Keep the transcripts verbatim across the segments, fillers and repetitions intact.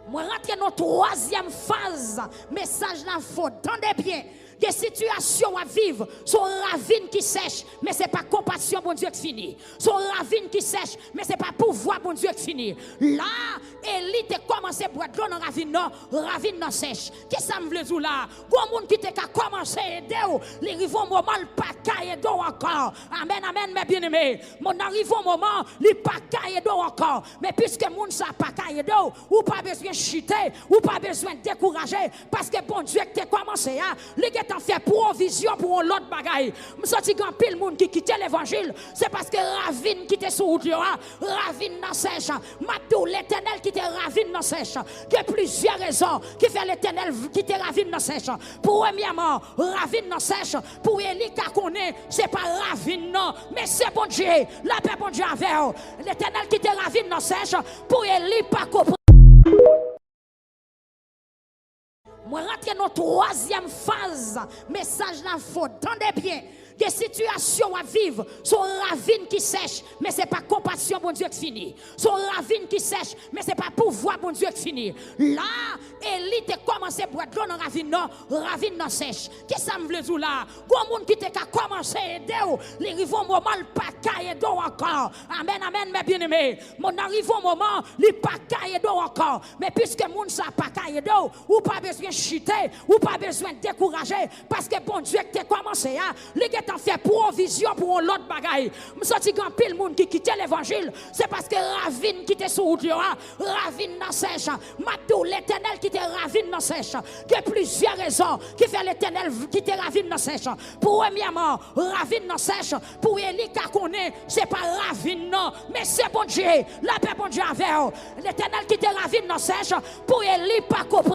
Mwen rantre nan twazyèm faz mesaj la, fò tande byen. Gen sitiyasyon w ap viv, se yon ravin ki sèch, men se pa konpasyon Bondye k fini. Se yon ravin ki sèch, men se pa pouvwa Bondye k fini. La, Eli te kòmanse bwè dlo nan ravin nan, ravin nan sèch. Kisa m vle di w la? Gon moun ki te ka kòmanse ede w, li rive yon moman, l pa ka ede w ankò. Amèn, amèn, mè byeneme. Moun nan rive yon moman, li pa ka ede w ankò. Men piske moun sa pa ka ede w, ou pa bezwen chite, ou pa bezwen dekouraje, paske Bondye ki te kòmanse a, li gentan fè pwovizyon pou yon lòt bagay. M santi gen anpil moun ki kite levanjil, se paske ravin ki te sou wout yo a, ravin nan sèch. M ap di w, Letènèl kite ravin nan sèch. Gen plizyè rezon ki fè Letènèl kite ravin nan sèch. Premyèman, ravin nan sèch pou Eli ka konnen se pa ravin nan, men se Bondye. Lapè Bondye avè w. Letènèl kite ravin nan sèch pou Eli pa konprann. Mwen rantre nan twazyèm faz mesaj la, fò tande byen. Gen sitiyasyon w ap viv, se yon ravin ki sèch, men se pa konpasyon Bondye k fini. Se yon ravin ki sèch, men se pa pouvwa Bondye k fini. La, Eli te kòmanse bwè dlo nan ravin nan, ravin nan sèch. Kisa m vle di w la? Gon moun ki te ka kòmanse ede w, li rive yon moman, l pa ka ede w ankò. Amèn, amèn, mè byeneme. Moun nan rive yon moman, li pa ka ede w ankò. Men piske moun sa pa ka ede w, ou pa bezwen chite, ou pa bezwen dekouraje, paske Bondye ki te kòmanse a, li gentan fè pwovizyon pou yon lòt bagay. M santi gen anpil moun ki kite levanjil, se paske ravin ki te sou wout yo a, ravin nan sèch. M ap di w, Letènèl kite ravin nan sèch. Gen plizyè rezon ki fè Letènèl kite ravin nan sèch. Premyèman, ravin nan sèch pou Eli ka konnen se pa ravin nan, men se Bondye. Lapè Bondye avè w. Letènèl kite ravin nan sèch pou Eli pa konprann.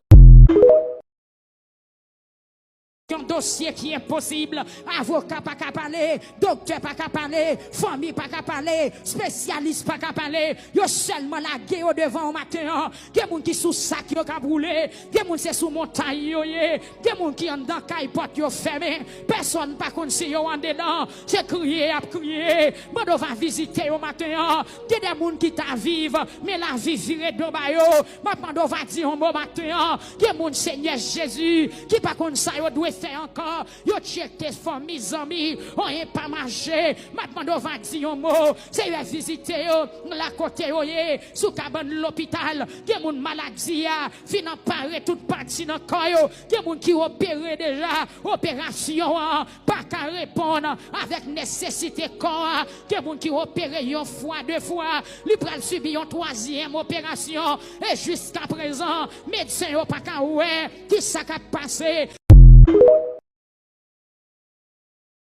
Yon dosye ki enposib, avoka pa ka pale, doktè pa ka pale, fanmi pa ka pale, espesyalis pa ka pale, yo sèlman lage yo devan w maten an. Gen moun ki sou sak yo k ap woule, gen moun se sou montay yo ye, gen moun ki anndan kay, pòt yo fèmen, pèsòn pa konn si yo andedan, se kriye y ap kriye. Mande w va vizite yo maten an. Gen de moun ki ta viv, men lavi vire do ba yo. M ap mande w va di yon mo maten an. Gen moun, Senyè Jezi, ki pa konn sa yo dwe fè ankò. Yo tcheke fanmi, zanmi, anyen pa mache. M ap mande w va di yon mo. Seyè, vizite yo la kote yo ye, sou kabann lopital. Gen moun maladi a fin anpare tout pati nan kò yo. Gen moun ki opere deja, operasyon an pa ka reponn avèk nesesite kò a. Gen moun ki opere yon fwa, de fwa, li pral sibi yon twazyèm operasyon. E jiskaprezan, medsen yo pa ka wè kisa k ap pase.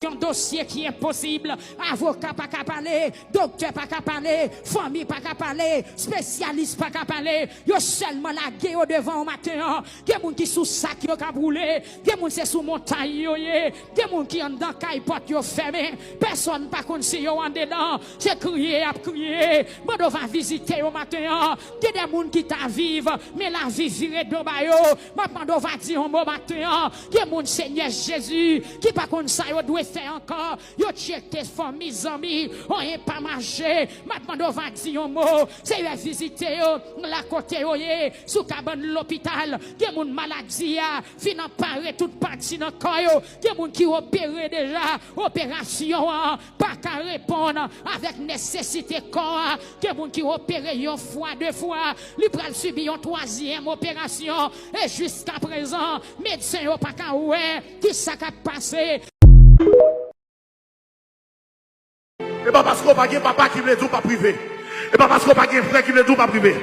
Yon dosye ki enposib, avoka pa ka pale, doktè pa ka pale, fanmi pa ka pale, espesyalis pa ka pale, yo sèlman lage yo devan w maten an. Gen moun ki sou sak yo k ap woule, gen moun se sou montay yo ye, gen moun ki anndan kay, pòt yo fèmen, pèsòn pa konn si yo andedan, se kriye y ap kriye. Mande w va vizite yo maten an. Gen de moun ki ta viv, men lavi vire do ba yo. M ap mande w va di yon mo maten an. Gen moun, Senyè Jezi, ki pa konn sa yo dwe fè ankò. Yo tcheke fanmi, zanmi, anyen pa mache. M ap mande w va di yon mo. Seyè, vizite yo la kote yo ye, sou kabann lopital. Gen moun maladi a fin anpare tout pati nan kò yo. Gen moun ki opere deja, operasyon an pa ka reponn avèk nesesite kò a. Gen moun ki opere yon fwa, de fwa, li pral sibi yon twazyèm operasyon. E jiskaprezan, medsen yo pa ka wè kisa k ap pase. E pa paske w pa gen papa ki vle di w p ap rive. E pa paske w pa gen frè ki vle di w p ap rive.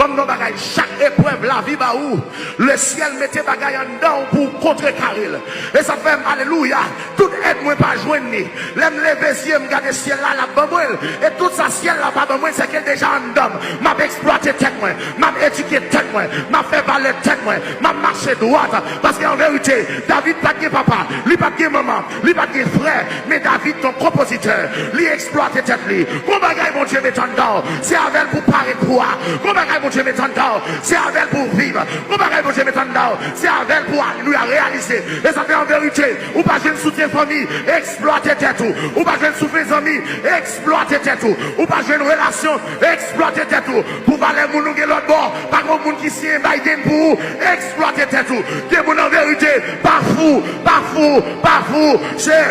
Ban m yon bagay, chak eprèv lavi ba ou, lesyèl mete bagay anndan w pou w kontrekare l. E sa fè m, alelouya, tout èd mwen pa jwenn li. Lè m leve zye m, gade syèl la, l ap ban mwen l. E tout sa syèl la pa ban mwen, se ke l deja anndan m. M ap eksplwate tèt mwen, m ap edike tèt mwen, m ap fè valè tèt mwen, m ap mache dwat. Paske an verite, David pa t gen papa, li pa t gen manman, li pa t gen frè, men David t on konpozitè. Li eksplwate tèt li. Gon bagay Bondye mete anndan w, se avè l pou w parèt pou a. Gon bagay Bagay Bondye met anndan w, se avè l pou w viv. Gon bagay Bondye met anndan w, se avè l pou w a- nou a reyalize. E sa fè an verite, ou pa jwenn soutyen fanmi, eksplwate tèt ou. Ou pa jwenn soutyen zanmi, eksplwate tèt ou. Ou pa jwenn relasyon, eksplwate tèt ou. Pou valè moun ou gen lòt bò, pa gon moun ki siyen Biden pou ou, eksplwate tèt ou. Gen moun an verite, pa fou, pa fou, pa fou, se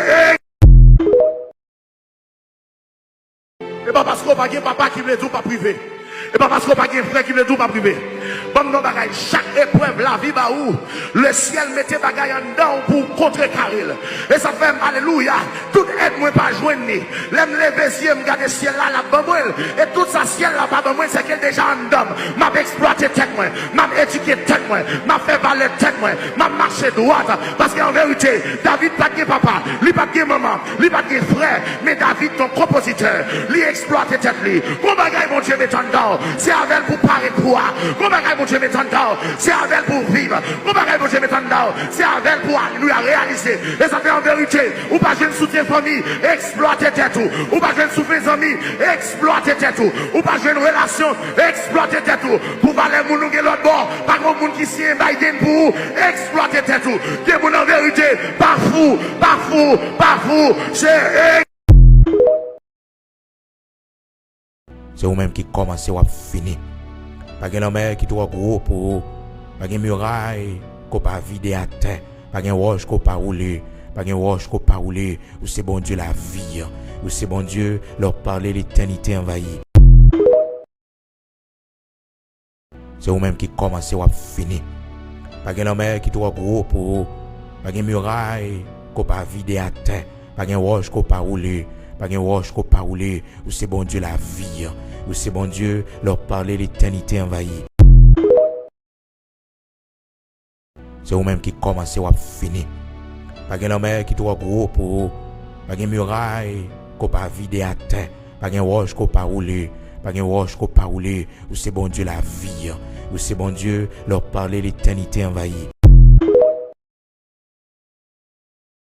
E pa paske w pa gen papa ki vle di w p ap rive. E pa paske w pa gen frè ki vle di w p ap rive. Ban m di w yon bagay, chak eprèv lavi ba ou, lesyèl mete bagay anndan w pou w kontrekare l. E sa fè m, alelouya, tout èd mwen pa jwenn li. Lè m leve zye m gade syèl la, l ap ban mwen l. E tout sa syèl la pa ban mwen, se ke l deja anndan m. M ap eksplwate tèt mwen, m ap edike tèt mwen, m ap fè valè tèt mwen, m ap mache dwat. Paske an verite, David pa t gen papa, li pa t gen manman, li pa t gen frè, men David t on konpozitè. Li eksplwate tèt li. Gon bagay Bondye met anndan w, se avè l pou w parèt pou a. Gon bagay Bondye met anndan w, se avè l pou w viv. Gon bagay Bondye met anndan w, se avè l pou w a- nou a reyalize. E sa fè an verite, ou pa jwenn soutyen fanmi, eksplwate tèt ou. Ou pa jwenn soutyen zanmi, eksplwate tèt ou. Ou pa jwenn relasyon, eksplwate tèt ou. Pou valè moun ou gen lòt bò, pa gon moun ki siyen Biden pou ou, eksplwate tèt ou. Gen moun an verite, pa fou, pa fou, pa fou, se Se ou menm ki kòmanse, w ap fini. Pa gen lanmè ki twò gwo pou ou. Pa gen miray ke w pa vide atè. Pa gen wòch ke w pa woule. Pa gen wòch ke w pa woule. Ou se Bondye lavi. Ou se Bondye, lè w pale, letènite anvayi. Se ou menm ki kòmanse, w ap fini. Pa gen lanmè ki twò gwo pou ou. Pa gen miray ke w pa vide atè. Pa gen wòch ke w pa woule. Pa gen wòch ke w pa woule. Ou se Bondye lavi. Ou se Bondye, lè w pale, letènite anvayi. Se ou menm ki kòmanse, w ap fini. Pa gen lanmè ki twò gwo pou ou. Pa gen miray ke w pa vide atè. Pa gen wòch ke w pa woule. Pa gen wòch ke w pa woule. Ou se Bondye lavi. Ou se Bondye, lè w pale, letènite anvayi.